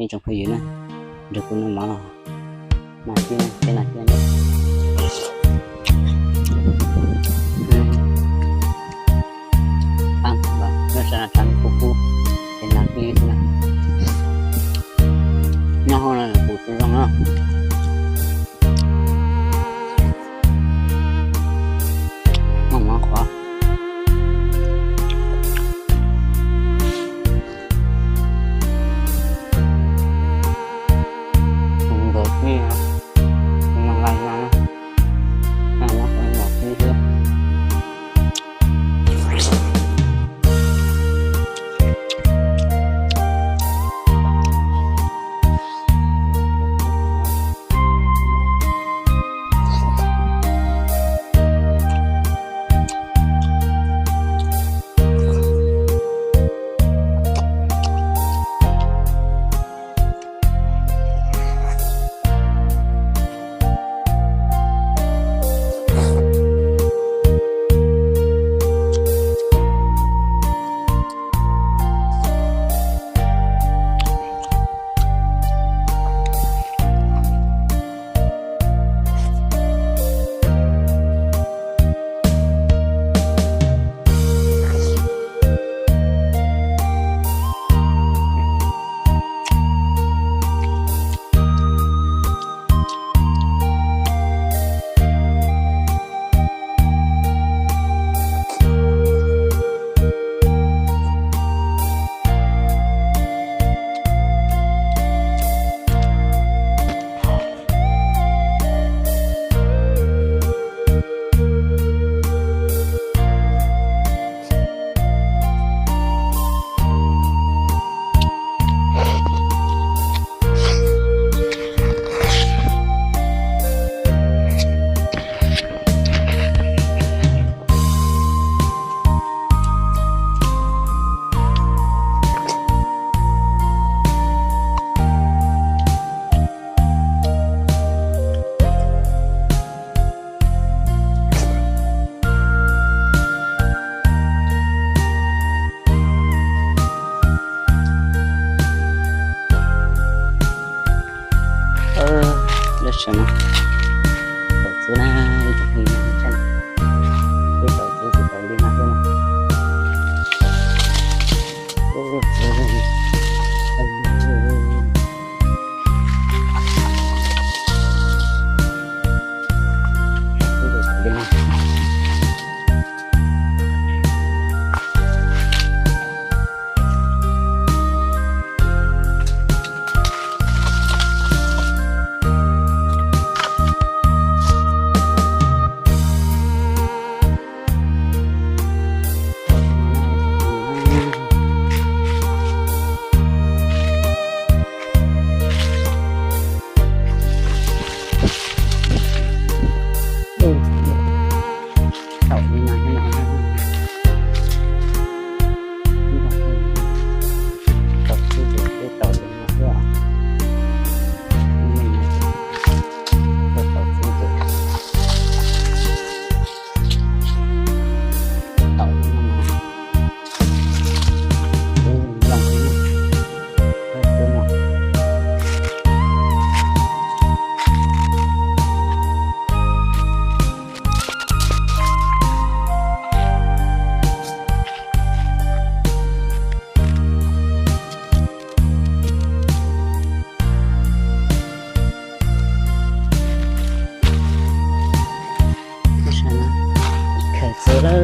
Ib tsoom phooj ywg na, nrog kuv noj mov, noj tib, tib noj tib. Lub sij hawm no tshav kub kub, ces nag li xwb na. Nyob hauv no kuv tsis zoo na. Noj mov qhuav. Nkaus tib, noj nqaij no, noj mov qhuav nkaus tib xwb. Lub sij hawm no, tau txwv na, ib tsoom phooj ywg na, tau txwv, tau li no xwb na. Khaws txwv lawm.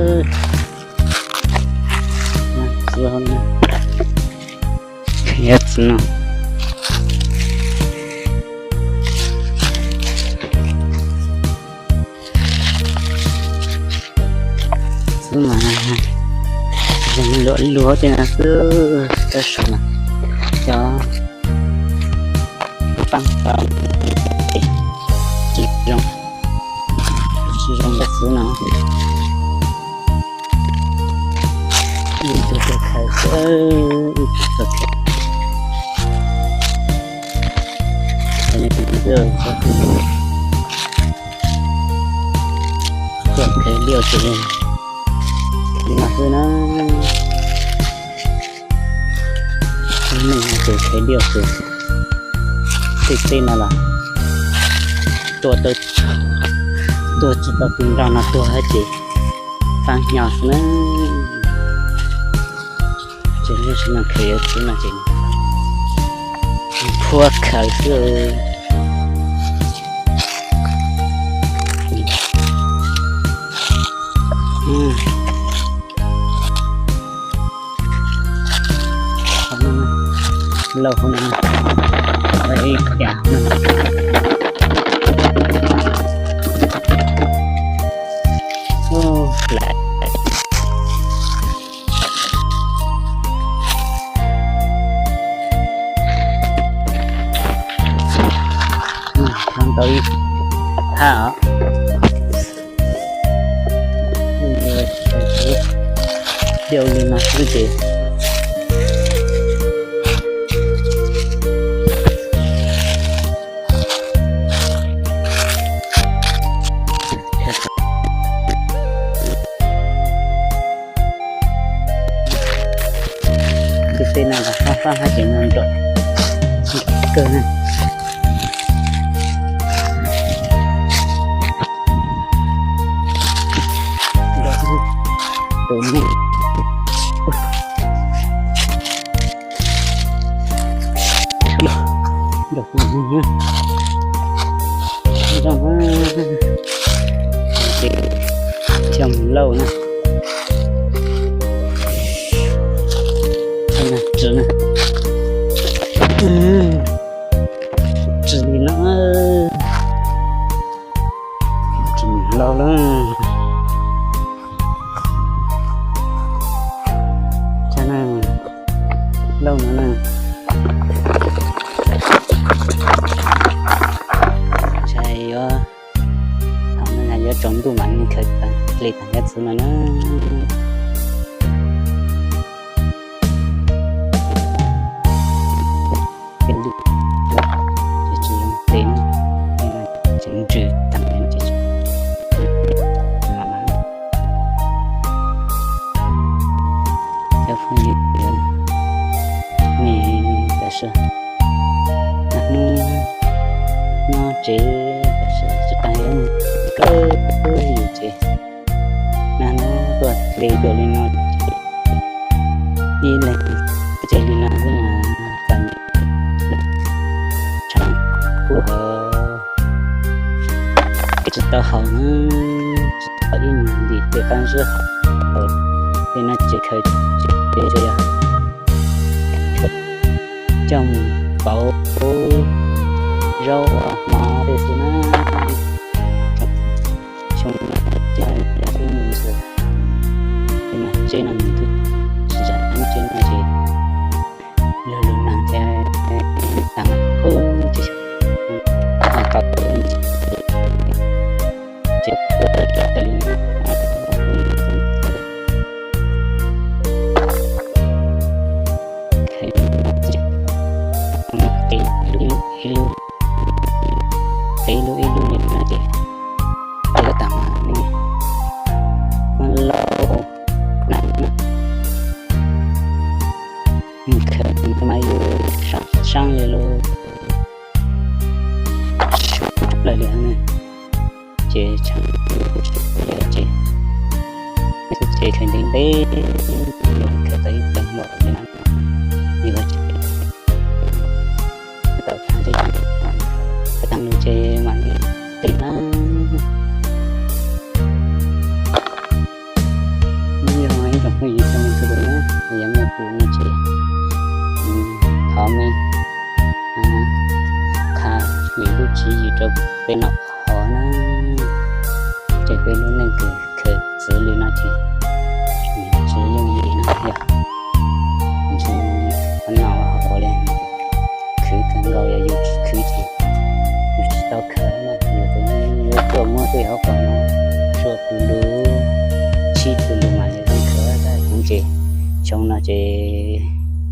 Txwv hauv no. Khaws txwv no. Txwv mas luag luag tej no xwb, tab sis mas cov pab tau tsis zoo, tsis zoo cov txwv no. Ib tug tuaj khaws, ib tug tuaj khaws. Tuaj khaws liaj ces li no xwb na. Neeg ces khaws liaj ces Tej teb no los tuag, tuag tsis tau tus nrog no tuag ces faaj hnyo xwb na. Ces lub sij hawm khaws yuav txwv no ces phua khaws xwb. Lauj hauv no, ib yam no. Lam tau ib thaj os. Diau li no xwb ces Tej teb no los fab fab hab ces no nrom kawg na. Tus neeg coj mus lauj na. Tsi li no, tsi lauj lawm. Lauj no na. Ntshai yuav, thaum no yuav tsaus ntuj mam li khaws hle tag cov txwv no na. Ces tsis zoo hle, ces ntsws tag ces mam. Cov phooj ywg, nej tam sim hnub nyob tsev tam sim tsis tas yuav mus kawg li ces nag hnub tuaj hle dua li no ces ib leeg tsev li no xwb mas txom nyem tshaj qub hov. Tsis tau haus na, tsis tau ib nyuag ntim tej qab zib haus, tej no ces khaws tsis tau, yog coj mus pauv zaub ua hmo tej xwb na. Xyoo no ces ib mus xwb, tej no tsev no nws twb tsis zam tsev no ces lug lug nag thiab tag ub ces tau ces li no. Ib lub ib lub ib lub, ib lub ib lub li no ces lawv tag mas ne, lauj na, khaws mas yus saab li lub plaws li ne. Ces tshee ces, ces khaws ntev ntev, khaws tau ib tag npaum li no, yog tau tag, tag lug ces mam li qis na. Nyob zoo ib tsoom phooj ywg txhua leej txhua tus na, yog mej pum no ces thov mej qha lwm lub tswv yim rau peb nom qhov na, ces peb lub neej kws khaws txwv li no ces